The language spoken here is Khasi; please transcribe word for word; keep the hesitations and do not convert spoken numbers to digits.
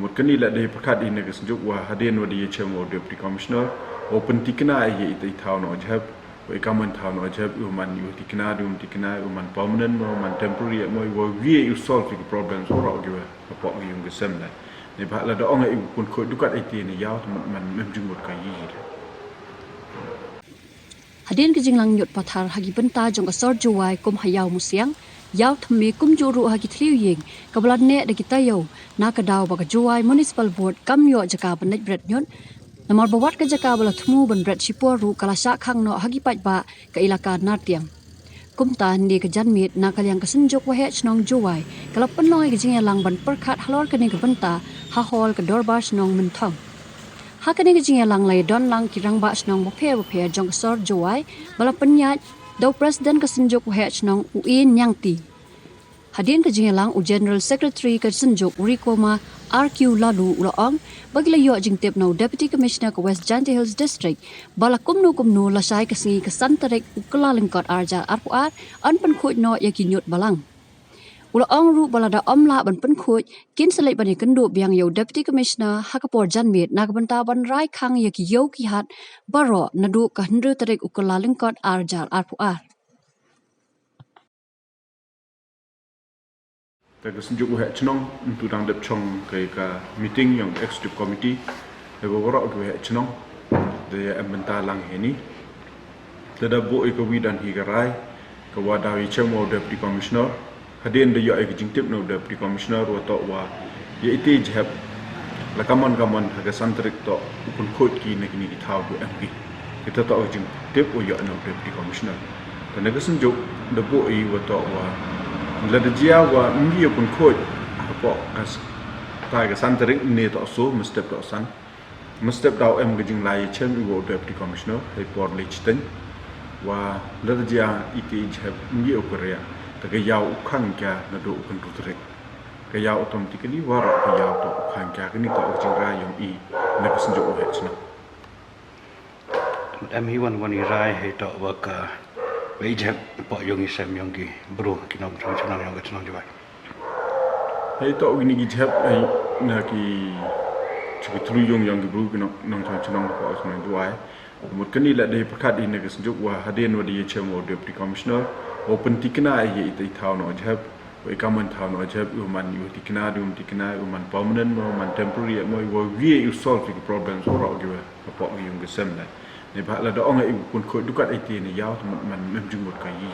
Mut kane la dei pyrkhat ïa kane ka synjuk wa hadien wa da ïachem wa u Deputy Commissioner, u pyntikna ïa ita i thaw noh jhep, wa i kaman thaw noh jhep, u man u tikna, u tikna, u man permanent mo, u man temporary mo, wa wi u solve ki problems wa rok ki wa, ka pok ki yung ki sem da. Ne ba la da ong ïa u pun khoi dukat ïa ti ne yaw, man, man mem jingmut ka yi. Hadien ka jinglang ñiut pathar ha ki bynta jong ka sor Jowai kum ha Ïaw Musiang, Ïaw Thymme kumjuh ruh ha ki thliew ïing, kaba la neh da ki taïew, na ka daw ba ka Jowai Municipal Board kam ïoh jaka ban leit bret ñiut, namar ba wat ka jaka ba la thmu ban bret shipor ruh ka la shah khang noh ha ki paidbah ka ilaka Nartiang. Kumta hynne ka janmiet na ka liang ka synjuk waheh chnong Jowai, ka la pynlong ïa ka jingïalang ban pyrkhat halor kane ka bynta, ha hall ka dorbar chnong Mynthong. Ha kane ka jingïalang la ïadon lang ki rangbah chnong bapher bapher jong ka sor Jowai, ba la pynïaid da u President ka synjuk waheh chnong u Ian Ñiangti. Hadien ka jingïalang u General Secretary ka synjuk Rikoma R Q Laloo u la ong, ba ki la ïoh jingtip na u Deputy Commissioner ka West Jaintia Hills District, ba la kumno kumno lashai ka sngi ka san tarik u Kyllalyngkot ar hajar arphew ar, yn pynkhuid noh ïa ki ñiut balang. U la ong ruh ba la da ym lah ban pynkhuid, kin sa leit ban ïakynduh biang ïa u Deputy Commissioner ha ka por janmiet na ka bynta ban rai khang ïa ki ïew ki hat baroh naduh ka hynriew tarik u Kyllalyngkot ar hajar arphew ar. Te ka synjuk waheh chnong, ntu dang dep chong ka, ka meeting ïa u Executive Committee, te ka waroh ka waheh chnong, te em bynta lang hini. Te da buh ïa ka wi dan hi ka rai, ka wa daw ïachem wa u Deputy Commissioner, hadien da ïoh ïa ka jingtip na u Deputy Commissioner, wa toh wa, ïa ite jhep, la kamon kamon ha ka san tarik toh, u pynkhuid ki na kini ki thaw ku em ki. Kita toh ka jingtip wa ïoh na u Deputy Commissioner. Te na ka synjuk, da buh ïa wa toh wa, la da jia wa, mgi u pynkhuid, hapoh ka s-, ta ka san tarik ne toh so, mynstep toh san. Mynstep daw em ka jinglai ïachem ïa u Deputy Commissioner, ha i por leit shiteng. Wa lada jia ite i jhep ngi u kyrïa, te ka ïaw u khang kia naduh u kyntu tarik. Ka ïaw automatically, waroh ka ïaw toh u khang kia, kani toh ka jingrai ïong i, na ka synjuk waheh chnong. Mut em hi wan wan i rai, hei toh wa ka, wa i jhep, poh ïong i sem ïong ki, bru, ki nongchong chnong ïong ka chnong Jowai. Hei toh wi ni ki jhep, hei na ki, chu ki thlu ïong ïong ki bru ki nong, nongchong chnong poh ïong Jowai. Mut kani la dei pyrkhat ïa na ka synjuk wa hadien wa da ïachem wa u Deputy Commissioner, wa pyntikna ïa ita i thaw noh jhep, wa i kaman thaw noh jhep, u man u tikna, u tikna, u man permanent mo, u man temporary mo, wa wi u solve ki problems waroh ki wa, ka pok ki ïong ki sem da. Ne ba la da ong ïa u pynkhuid dukat ïa ti ne ïaw, man, man mem jingmut ka yi.